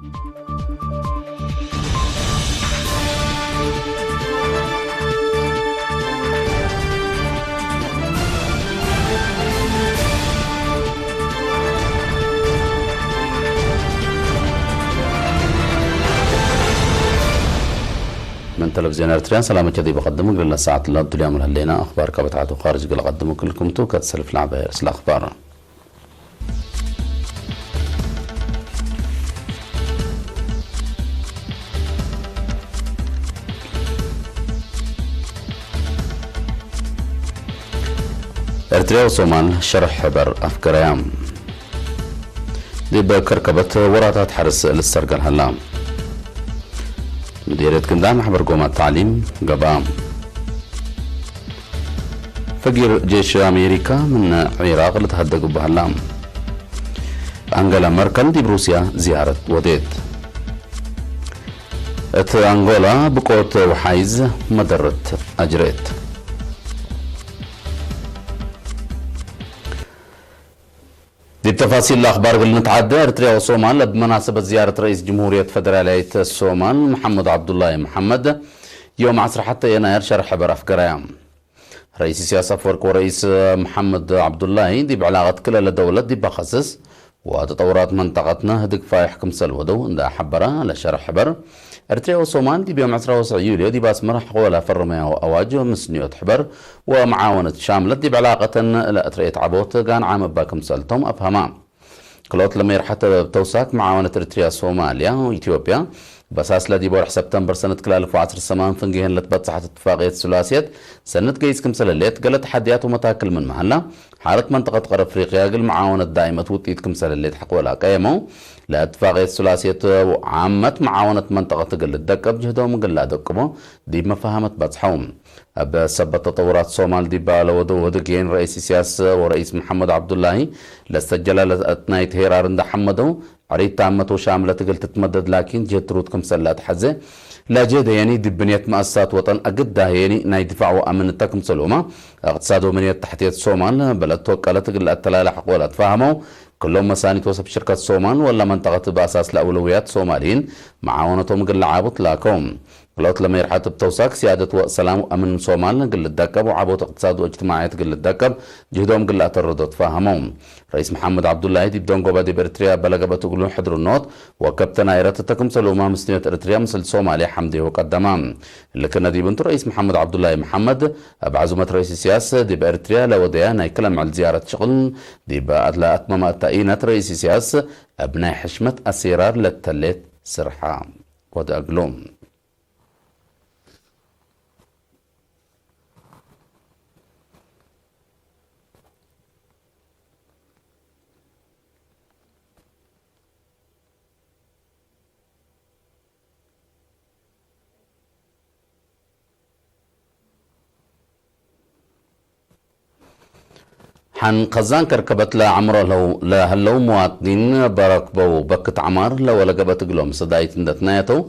من تلفزيون إرتريا، سلامة كذي بقدمك لنا ساعة الأب تليام الهلينا أخبار كبتعة وخارج قل قدمك لكم تو كتسلف لعبة هيرس الأخبار. ኤርትርያ ወሶማል ሸርሕ ሕበር ኣፍገረያ። ዲብ ከርከበት ወራታት ሓርስ ልሰርገል ሃላ። ምዲርየት ክንዳ ማሕበር ጎማ ታዕሊም ገባ። ፈጊር ጄሽ ኣሜሪካ ምን ዒራቕ ልትሃደግ በሃላ። ኣንገላ መርከል ዲብ ሩስያ ዝያረት ወዴት። እት ኣንጎላ ብቆት ወሓይዝ መደረት ኣጅሬት። ዲብ ተፋሲል ኣኽባር ግል ንትዓደ። ኤርትርያ ወሶማል ኣብ መናሰበት ዝያረት ረኢስ ጅምሁርየት ፈደራላይት ሶማል መሓመድ ዓብዱላሂ መሓመድ ዮም ዓሰርተ ሓሙሽተ የናየር ሸርሕ ሕበር ኣፍገራያ። ረኢስ ኢሳያስ ኣፈወርቂ ወረኢስ መሓመድ ዓብዱላሂ ዲብ ዕላቐት ክለለ ደውለት ዲብ ባኸስስ ወተጠውራት መንጠቐትና ህድግ ፋይሕ ክምሰል ወደው እንዳ ሓበራ ለሸርሕ ሕበር። ኤርትርያ ወሶማል ዲብ ዮም ዕስራ ወስዕ ዩልዮ ዲብ ኣስመራ ሕቆላ ፈርመያዊ ኣዋጅ ምስንዮት ሕበር ወመዓወነት ሻምለት ዲብ ዕላቐተን ለእትረኤት ዓቦት ጋን ዓመባ ክምሰልቶም ኣፍሃማ። ክልኦት ለመይርሓተ ተውሳክ መዓወነት ኤርትርያ ሶማልያ ኢትዮጵያ በሳስለ ዲብ ወርሕ ሰፕተምበር ሰነት ክላልፎ ዓሰርተ ሰማን ፍንግሄን ለትበጽሓት እትፋቕየት ሱላስየት ሰነት ገይስ ክምሰለሌት ገለ ተሓድያት ወመታክል ምን መሃላ ሓረት መንጠቐት ቀር ኣፍሪቅያ ግል መዓወነት ዳይመት ውጢት ክምሰለሌት ሓቆላ ቀየመው። ለእትፋቕየት ሱላስየት ዓመት መዓወነት መንጠቐት ግል ደቀብ ጅህዶም ግላ ደቅቦ ዲብ መፋሃመት በጽሐው። ኣብ ሰበት ተጠውራት ሶማል ዲባ ለወደው ህድጌን ረኢስ ኢሳያስ ወረኢስ መሓመድ ዓብዱላሂ ለስተጀላለ ናይት ሄራር እንዳሓመደው ዕሪት ታመት ወሻምለ ትግል ትትመደድ ላኪን ጀትሩት ክምሰላ ተሐዘ ለጀደየኒ ድብንየት መኣሳት ወጠን ኣግዳህየኒ ናይ ድፋዕ ወኣምንታ ክምሰልኡማ እቅትሳድ ወምንየት ታሕትየት ሶማል በለት ተወቀለ ትግል ኣተላላ ሕቆላ ተፋህመው። ክሎም መሳኒት ወሰብ ሽርከት ሶማል ወላ መንጠቐት በኣሳስ ለኣውለውያት ሶማሊን መዓወነቶም ግለ ዓቡት ላከው። ክልኦት ለመይርሓት ብተውሳክ ሲያደት ወሰላም ወኣምን ሶማል ግል ደቀብ ወዓቦት እቅትሳድ ወእጅትማዕየት ግል ደቀብ ጅህዶም ግል ኣተረዶ ተፋህመው። ረኢስ መሓመድ ዓብዱላሂ ዲብ ደንጎባ ዲብ ኤርትርያ በለገበት እግሉ ሕድርኖት ወከብተ ናይረት ተክምሰል ኡማ ምስንዮት ኤርትርያ ምስል ሶማልያ ሓምዴ ወቀደማ። ልክነ ዲብ እንቱ ረኢስ መሓመድ ዓብዱላሂ መሓመድ ኣብ ዓዙመት ረኢስ ኢሳያስ ዲብ ኤርትርያ ለወደያ ናይ ክለምዕል ዝያረት ሽቕል ዲብ ኣትላ ኣትመማእታ ኢነት ረኢስ ኢሳያስ ኣብ ናይ ሕሽመት ኣሴራር ለተሌት ስርሓ ወደ እግሉ። ሓን ኸዛን ከርከበት ለዐምሮ ለህለው መዋጥኒን በረክበው በክት ዐማር ለወለገበት እግሎም ሰዳይት እንደትናየተው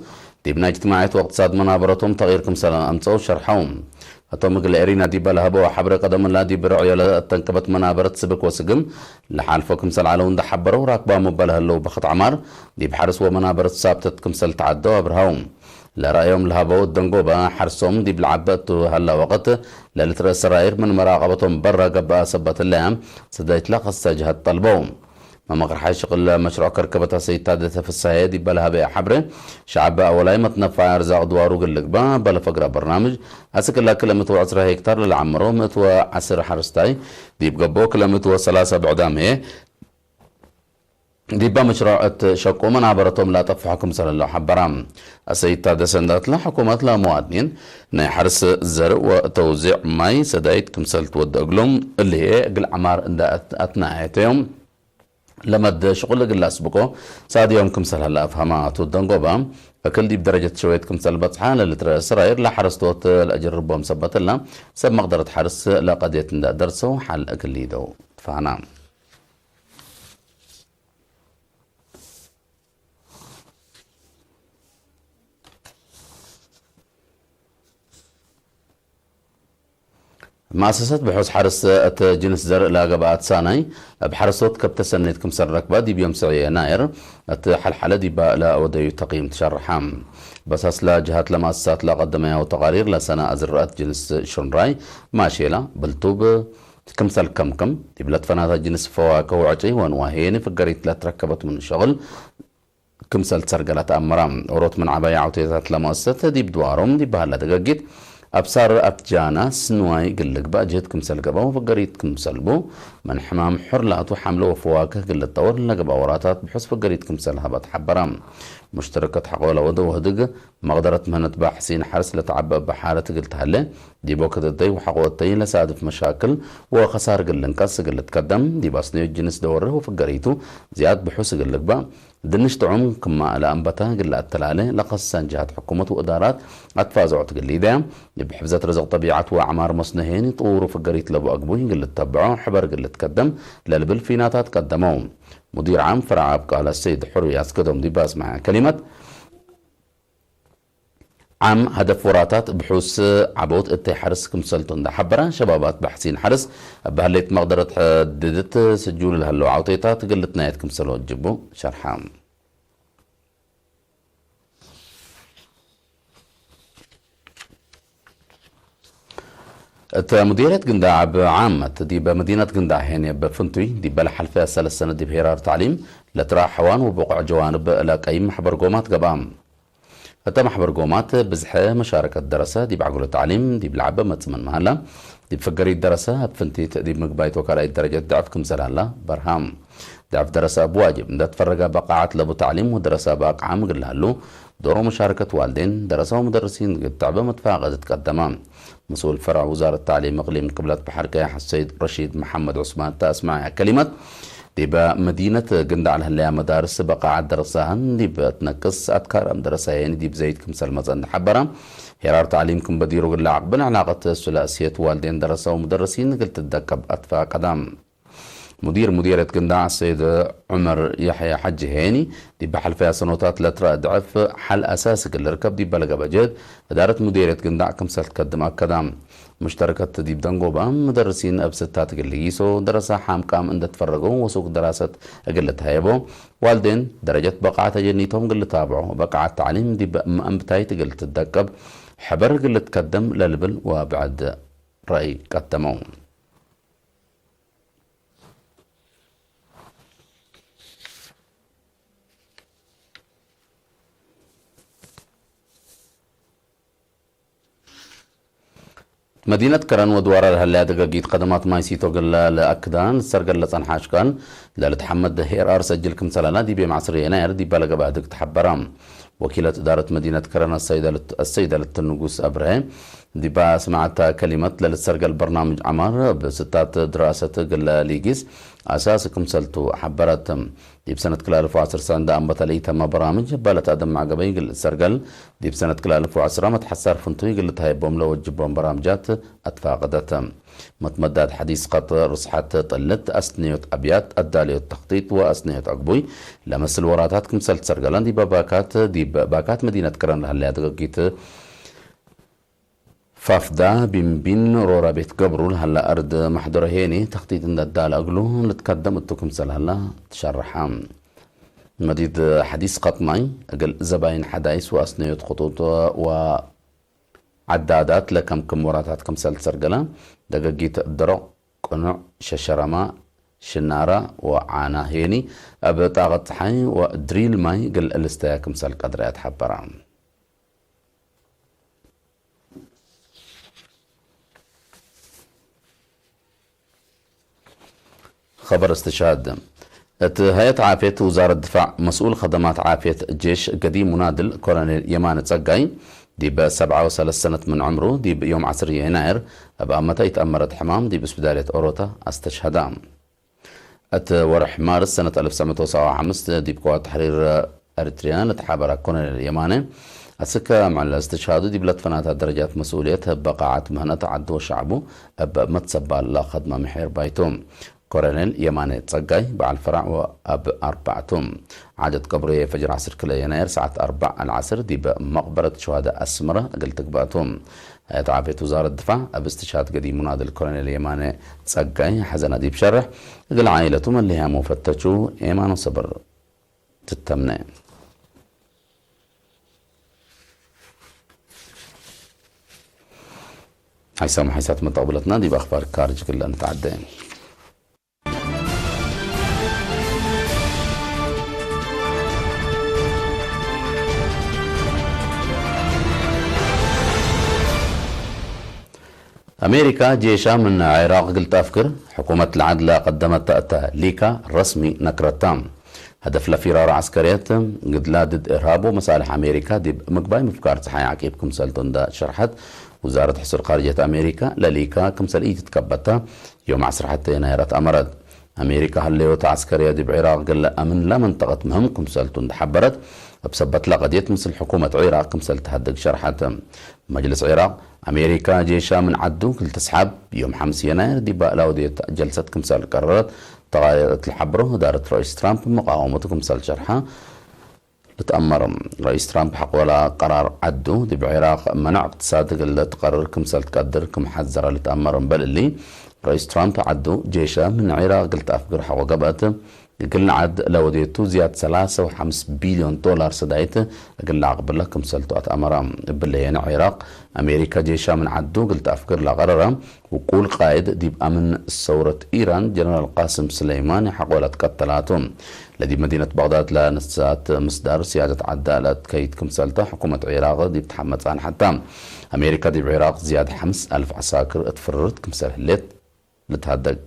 ዲብ ናይ እጅትማዕየት ወቅትሳድ መናበረቶም ተቕይር ክምሰለ ኣምፀው ሸርሐው። እቶም እግል ኤሪና ዲበ ለሀበው ሐብረ ቀደምላ ዲብ ርዕዮ ለተንቀበት መናበረት ስብክ ወስግም ለሓልፎ ክምሰል ዐለው እንደሐበረው ራክባሞ በለህለው በክት ዐማር ዲብ ሐርስ ወመናበረት ሳብተት ክምሰል ተዓደው ኣብርሃው። ለራእዮም ለሀበው ደንጎባ ሐርሶም ዲብ ለዓበ እቱ ሀላ ወቅት ለልትረእ ሰራይር ምን መራቀበቶም በራ ገብአ ሰበት እለያ ሰዳይት ለከስተ ጅሀት ጠልበው። መመቅርሓይ ሽቅል መሽሮዕ ከርከበት ሰይድ ታደሰ ፍሳሄ ዲበ ለሀበ ሐብረ ሸዐበ አወላይ መትነፋ እርዛቅ ድዋሩ ግልግባ በለፈግራ በርናምጅ አስክላ ክለ ምእት ወዕስራ ሄክታር ለለዓመሮ ምእት ወዐስር ሐርስታይ ዲብ ገቦ ክለ ምእት ወሰላሳ ብዕዳም ህየ ዲባ መሽሮዕ እት ሸቁ መናበረቶም ላጠፍሖ ክምሰል ለው ሐበራ። አሰይድ ታደሰ እንዳትላ ሕኩመት ለመዋድኒን ናይ ሐርስ ዘርእ ወተውዚዕ ማይ ሰዳይት ክምሰል ትወደ እግሎም እልየ እግል ዐማር እንዳ አትናየተዮም ለመደ ሽቁል እግል አስብቆ ሳድዮም ክምሰል ሀላ አፍሃማ። አቱ ደንጎባ እክል ዲብ ደረጀት ሸወየት ክምሰል በጽሓ ለልትረ ስራይር ለሐረስቶት ለአጅርቦም ሰበትላ ሰብ መቅደረት ሐርስ ለቀድየት እንዳ ደርሰው ሐል እክል ይደው ትፋና። መኣሰሰት ብሑስ ሓርስ እቲ ጅንስ ዘርኢ ላገባኣት ሳናይ ኣብ ሓረስቶት ከብተ ሰነይት ክምሰል ረክባ ዲብ ዮም ስዒ የናየር እቲ ሓልሓለ ዲባ ለወደዩ ተቂም ትሸርሓ። በሳስላ ጅሃት ለመኣሰሳት ለቀደመያው ተቃሪር ለሰና ዝረአት ጅንስ ሹንራይ ማሼላ ብልቱብ ክምሰል ከምክም ዲብ ለትፈናታ ጅንስ ፈዋከ ውዕጪ ወንዋሄ ንፍገሪት ለትረከበት ምን ሸቕል ክምሰል ትሰርገላ ተኣምራ። ኦሮት ምን ዓባይ ዓውቴታት ለመወሰት ዲብ ድዋሮም ዲብ በሃላ ደገጊት ኣብ ሳር ኣትጃና ስንዋይ ግልግባእ ጅህት ክምሰል ገባ ወፈገሪት ክምሰልቡ ምን ሕማም ሑር ላቱ ሓምለ ወፈዋክህ ግልጠወር ለገባ ወራታት ብሑስ ፈገሪት ክምሰል ሃባ ተሓበራ። ሙሽተረከት ሓቆላ ወደ ወህድግ መቕደረት ምህነት ባሕሲን ሓርስ ለተዓበ በሓረ ትግል ተሃለ ዲቦ ክትእተይ ወሓቆተይ ለሳድፍ መሻክል ወኸሳር ግልንቀስ ግልትከደም ዲብ ኣስነዮ ጅንስ ደወርህ ወፈገሪቱ ዝያድ ብሑስ ግልግባእ ድንሽ ጥዑም ክማ ለኣንበታ ግላ ኣተላለ ለኸሳን ጅሃት ሕኩመት ወእዳራት ኣትፋዝዖ ትግል ኢደያ። ብሕብዘት ርዝቕ ጠቢዓት ወኣዕማር መስኖ ሄኒ ጥውሩ ፍገሪት ለቡ ኣግቡ ይግል ተብዖ ሕበር ግል ትከደም ለልብል ፊናታት ቀደመው። ሙዲር ዓም ፍራዕ ኣብ ቃል ኣሰይድ ሕሩይ ኣስገዶም ዲባ ኣስማዕ ከሊመት ዓም ሀደፍ ወራታት ብሑስ ዓቦት እተይ ሓርስ ክምሰልቱ እንዳሓበራ ሸባባት ባሕሲን ሓርስ ኣብ ባህሌት መቕደረት ሕድድት ስጁል ለሃለዉ ዓውቴታት ግልት ናየት ክምሰል ወጅቡ ሸርሓ። እተ ሙዲርየት ግንዳዕ ኣብ ዓመት ዲበ መዲነት ግንዳዕ ሄን የበ ፍንቱይ ዲበ ለሓልፈያ ሰለስተ ሰነ ዲብ ሄራር ታዕሊም ለትረኣ ሕዋን ወበቑዕ ጀዋንብ ለቀይም ማሕበር ጎማት ገብኣ። እተ ማሕበር ጎማት ብዝሐ መሻረከት ደረሰ ዲብ ዓጉለ ታዕሊም ዲብ ለዓበ መጽመን መሃላ ዲብ ፍገሪት ደረሰ ኣብ ፍንቲት ዲብ ምግባይት ወካልኣይት ደረጀት ድዕፍ ክምሰል ሃላ በርሃ። ድዕፍ ደረሰ ኣብ ዋጅብ እንደ ትፈረገ በቃዓት ለቡ ታዕሊም ወደረሰ በቃዓ ምግል ሃሉ ዶሮ መሻረከት ዋልዴን ደረሰ ወሙደርሲን ግትዕ በመትፋቀድ ትቀደማ። مسؤول فرع وزارة تعليم إقليم قبلة بحر كايح السيد رشيد محمد عثمان تأسمع كلمة ዲበ መዲነት ግንዳዕ ለህለያ መዳርስ በቃዓት ደረሳህን ዲብ ትነቅስ ኣትካራም ደረሳየን ዲብ ዘይት ክምሰል መጸን ሓበራ። ሄራር ታዕሊም ክም በዲሩ ግላ ዓቅብን ዕላቀት ሱላእስየት ዋልዴን ደረሳ ወሙደርሲን ግል ትደቀብ ኣትፋቀዳ። ሙዲር ሙዲርየት ግንዳዕ ሰይድ ዑመር ያሕያ ሓጂ ሄኒ ዲብ ሓልፈያ ሰኖታት ለትረአ ድዕፍ ሓል ኣሳሲ ግል ርከብ ዲብ በለገ በጀት እዳረት ሙዲርየት ግንዳዕ ክምሰል ትከድም ኣከዳ። ሙሽተረከት ዲብ ደንጎባ መደርሲን እብ ስታት እግል ልጊሶ ደረሳ ሓምቃም እንደ ትፈረጎ ወሱቅ ደራሰት እግል ልትሃየቦ ዋልዴን ደረጀት በቃዓት ኣጀኒቶም እግል ልታብዖ በቃዓት ታዕሊም ዲብ መኣንብታይት እግል ትደቀብ ሕበር እግል ልትከደም ለልብል ወብዕድ ረእይ ቀደመው። መዲነት ከረን ወድዋራ ለሀለያ ደገጊት ከደማት ማይ ሲቶ ግለ ለአክዳን ሰርገል ለጸንሓ አሽቃን ለልትሐመድ ሄር አር ሰጅል ክምሰላላ ዲብ የም ዐስር የናየር ዲብ በለገ ባድግ ተሐበራ። ወኪለት እዳረት መዲነት ከረን አሰይደ ልት-፣ አሰይደ ልትንጉስ አብርሀ ዲባ ስማዕታ ከሊመት ለልትሰርገል በርናምጅ ዐማር ብስታት ድራሰት ግለ ሊጊስ አሳስ ክምሰልቱ ሐበረት። ዲብ ሰነት ክላልፎ ዐስር ሰንዳ አምበተ ለኢተመ በራምጅ ባለት አደም ማዕገበይ ግል ሰርገል ዲብ ሰነት ክላልፎ ዐስር አመት ሐሳር ፍንቱይ ግል ተሃይቦም ለወጅቦም በራምጃት አትፋቅደት። መትመዳት ሐዲስ ቀጥ ርስሐት ጥልት አስንዮት አብያት አዳልዮት ተኽጢጥ ወአስንዮት አግቡይ ለመስል ወራታት ክምሰል ትሰርገለን ዲበ ባካት ዲብ ባካት መዲነት ክረን ለሀለያ ደገጊት ፋፍዳ ቢንቢን ሮራ ቤት ገብሩ ለሀላ አርድ ማሕደሮ ሄኒ ተኽጢጥ እንደዳለ እግሉ ልትከደም እቱ ክምሰል ሀላ ትሸርሓ። መዲድ ሐዲስ ቀጥማይ እግል ዘባይን ሐዳይስ ወአስነዮት ኽጡጥ ወዐዳዳት ለከምክም ወራታት ክምሰል ትሰርገለ ደገጊት ደረቅ ቅኑዕ ሸሸረማ ሽናራ ወዓና ሄኒ እብ ጣቀት ጸሓይ ወድሪል ማይ እግል ልስተያ ክምሰል ቀድረያ ተሐበራ። خبر استشهاد. እት ሀየት ዓፍየት ውዛረት ድፋዕ መስኡል ኸደማት ዓፍየት ጄሽ ገዲም ሙናድል ኮሎኔል የማነ ጸጋይ ዲብ ሰብዓ ወሰለስተ ሰነት ምን ዕምሩ ዲብ ዮም ዐስር የናይር እብ አመተ ይትአመረት ሕማም ዲብ ስፒዳልየት ኦሮታ አስተሽሀዳ። እት ወርሕ ማርስ ሰነት አልፍ ትሰዕ ሚእቲ ወሰብዓ ወሐምስ ዲብ ቅዋት ተሕሪር ኤሪትርያ ለተሓበራ ኮሎኔል የማነ አስከ ምዕለ እስትሽሃዱ ዲብ ለትፈናታ ደረጃት መስኡልየት በቃዓት ምህነት ዐዱ ወሸዕቡ እብ መትሰባል ለኸድመ ምሒር ባይቱ። ኮረኔል የማነ ጸጋይ በዓል ፈራዕ ኣብ ኣርባዕቱ ዓደት ቀብሩ የፈጅር ዓሰርተ ክልተ የናየር ሰዓት ኣርባዕ ኣልዓስር ዲብ መቕበረት ሸዋዳ ኣስመራ እግል ትግባእቱ። ኣያት ዓቤት ውዛረት ድፋዕ ኣብ እስትሻት ገዲሙና ድል ኮረኔል የማነ ጸጋይ ሓዘና ዲብ ሸርሕ እግል ዓይለቱ መለያ መፈተቹ ኤማኖ ሰብር ትተምነ። ሓይሳ መሓይሳት መጠቕብለትና ዲብ ኣኽባር ካርጅ ክለ ንትዓደ። ኣሜሪካ ጄሻ ምን ዒራቕ ግልጣፍክር፣ ሕኩመት ለዓድላ ቀደመታ እታ ሊካ ረስሚ ነክረታ። هدف ለፊራር ዓስከርየት ግድላ ድድ እርሃብ ወመሳልሕ ኣሜሪካ ዲብ ምግባይ ምፍቃር ፀሓይ ዓቂብ ክምሰልቱ እንዳ ሸርሐት ውዛረት ሕሱር ካርጀት ኣሜሪካ ለሊካ ክምሰል ኢትትከበታ ዮም ዓሰርተ ሓሙሽተ የናይራት ኣመረት። ኣሜሪካ ሃለዮት ዓስከርያ ዲብ ዒራቕ ገለ ኣምን ላመንጠቐት ምህም ክምሰልቱ እንዳሓበረት፣ ኣብ ሰበትላ ቀድየት ምስል ሕኩመት ዒራቕ ክምሰል ትሃደግ ሸርሐት። መጅልስ ዒራቕ፣ ኣሜሪካ ጄሻ ምን ዓዱ ክልትስሓብ፣ ዮም ሓምስ የናይር ዲባ ላውዴት ጀልሰት ክምሰል ቀረረት፣ ተቓሪረት ልሓብሮ፣ ህዳርት ረኢስ ትራምፕ መቃወመቱ ክምሰል ሸርሓ ልትኣመር። ረኢስ ትራምፕ ሓቆላ ቀራር ዓዱ ዲብ ዒራቕ መናዕ እቅትሳድ ክልተ ትቐርር ክምሰል ትቀድር ክም ሓዘራ ልትኣመር እምበል እሊ፣ ረኢስ ትራምፕ ዓዱ ጄሻ ምን ዒራቕ ግልጣፍ ግር ሓቆ ገበእት፣ እግል ንዓድ ለወዴቱ ዝያድ ሰላሳ ወሓምስ ቢልዮን ዶላር ሰዳይት እግል ለዓቕብላ ክምሰልቱ ኣትኣመራ። እብለየን ዒራቕ፣ ኣሜሪካ ጄሻ ምን ዓዱ ግልጣፍ ግር ላቐረራ፣ ውቁል ቃይድ ዲብ ኣምን ሰውረት ኢራን ጀነራል ቃስም ስለይማኒ ሓቆላት ቀተላቱ። ለዲብ መዲነት ባግዳድ ለንሳት ምስዳር ስያደት ዓዳ ለትከይድ ክምሰልታ ሕኩመት ዒራቕ ዲብ ተሓመጻን ሓታ። ኣሜሪካ ዲብ ዒራቕ ዝያድ ሓምስ ኣልፍ ዓሳክር እትፍርርት ክምሰል ህሌት ልትሃደግ።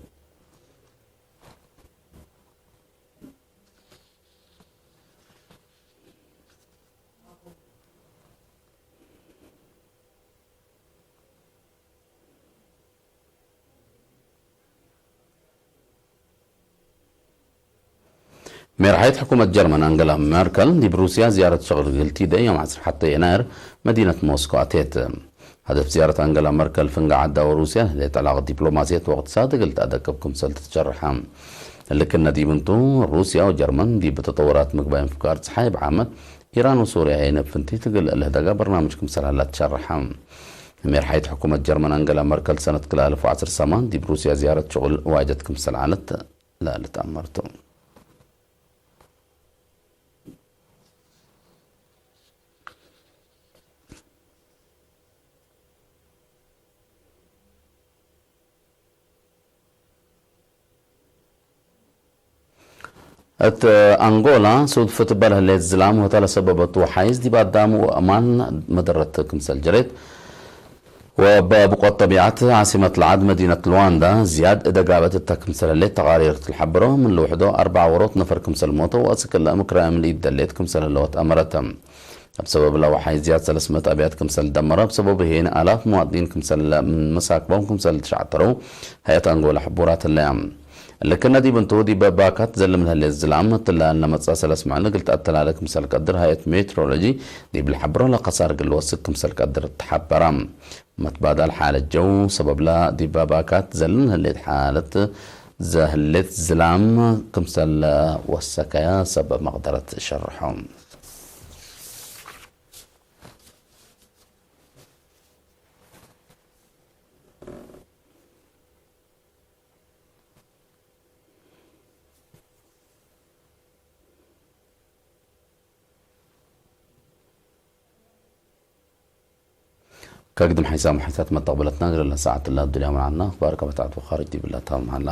ሜርሓይት ሕኩመት ጀርመን ኣንገላ መርከል ዲብ ሩስያ ዝያረት ሸቕል ግልቲ ደዮም ዓሰርተ ሓሙሽተ የናይር መዲነት ሞስኮ ኣቴት። هدف ዝያረት ኣንገላ መርከል ፍንጋ ዓዳ ወሩስያ ለጠላቕ ዲፕሎማስየት ወቕትሳት ግልቲ ኣደቅብ ክምሰል ትትሸርሐ። ልክነ ዲብንቱ ሩስያ ወጀርመን ዲብ ተጠወራት ምግባይ ምፍቃር ፀሓይ ብዓመት ኢራን ወሱርያ የነብ ፍንቲ ትግል ለህደጋ በርናምጅ ክምሰል ሃላ ትሸርሐ። ሜርሓይት ሕኩመት ጀርመን ኣንገላ መርከል ሰነት ክልኣልፍ ዓሰርተ ሰማን ዲብ ሩስያ ዝያረት ሸቕል ዋጀት ክምሰል ዓለት ለልትኣመርቱ። እት ኣንጎላ ሱድፍት በልህሌት ዝላም ሆታ ለሰበበቱ ሓይዝ ዲብ ኣዳም ወእማን መደረት ክምሰል ጀሬት ወበብቆት ጠቢዓት ዓሲመት ለዓድ መዲነት ሉዋንዳ ዝያድ እደጋበት እታ ክምሰል ህሌት ተቓሪርት ልሓብሮ ምን ልውሕዶ ኣርባዓ ወሮት ነፈር ክምሰል ሞቶ ወእስክለ ምክራዮም ልኢደሌት ክምሰል ህለወት ኣመረተ። ኣብ ሰበብ ለዋሓይ ዝያድ ሰለስመት ኣብያት ክምሰል ደመረ ኣብ ሰበብ ሄን ኣላፍ መዋጥኒን ክምሰል ምን መሳክቦም ክምሰል ተሻዕተረው ሃየት ኣንጎላ ሕቡራት ኣለያ። ልክነ ዲብ እንቱ ዲብ ባካት ዘልም ለህሌት ዝላም ትላል ነመጻ ሰለስ መዕል ግልት ኣተላለ ክምሰል ቀድር ሃየት ሜትሮሎጂ ዲብ ልሓብሮ ለኸሳር ግል ወስክ ክምሰል ቀድር ተሓበራ። መትባዳል ሓለት ጀው ሰበብላ ዲብ ባካት ዘልም ለህሌት ሓለት ዘህሌት ዝላም ክምሰል ወሰከያ ሰብ መቕደረት ሸርሖም። ከግድም ሓይሳ መሓይሳት መጠቕበለትና ግለለ ሰዓት ላ ዱልያ መርዓና ኣኽባር ከበታት ወኻርጅ ዲብላ ታብ መሃላ።